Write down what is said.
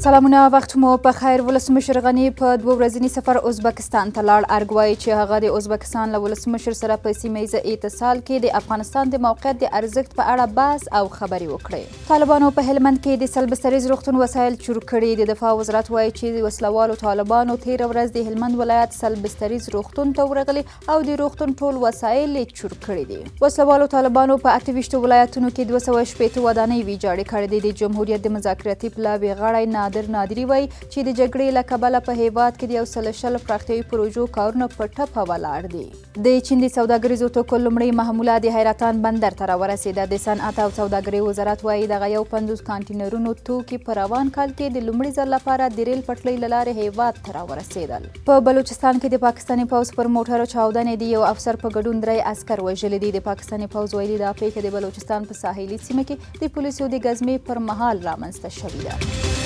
سلامونه، وخت مو په خیر. ولسمشر غني په دوه ورځني سفر ازبکستان ته لاړ. ارګ وایي چې هغه د ازبکستان له ولسمشر سره په سیمه ییز اتصال کې د افغانستان د موقعیت د ارزښت په اړه بحث او خبرې وکړې. طالبانو په هلمند کې د سلبستریز روغتون وسایل چور کړي. د دفاع وزارت وایي چې وسلوالو طالبانو تیره ورځ د هلمند ولایت سلبستریز روغتون ته ورغلي او د روغتون ټول وسایل یې چور کړي دي. وسلوالو طالبانو په 28 ولایتونو کې 260 ودانۍ ویجاړې کړې دي. د جمهوریت د مذاکراتي پلاوي غړی نادر نادري وایي چې د جګړې له کبله په هېواد کې د 120 پراختیايي پروژو کارونه په ټپه ولاړ دي. د چین د سوداګریزو توکو لومړۍ محموله د حیرتان بندر ته راورسېده. د صنعت او سوداګرۍ وزارت وایي دغه 51 کانټینرونو توکي په روان کال کې د لومړي ځل لپاره د ریل پټلۍ له لارې هېواد ته راورسېدل. په بلوچستان کې د پاکستاني پوځ پر موټرو چاودنې د یو افسر په ګډون درې عسکر وژلي دي. د پاکستاني پوځ ویلي دا پیښه د بلوچستان په ساحلي سیمه کې د پولیسو د ګزمې پر مهال رامنځته شوې ده.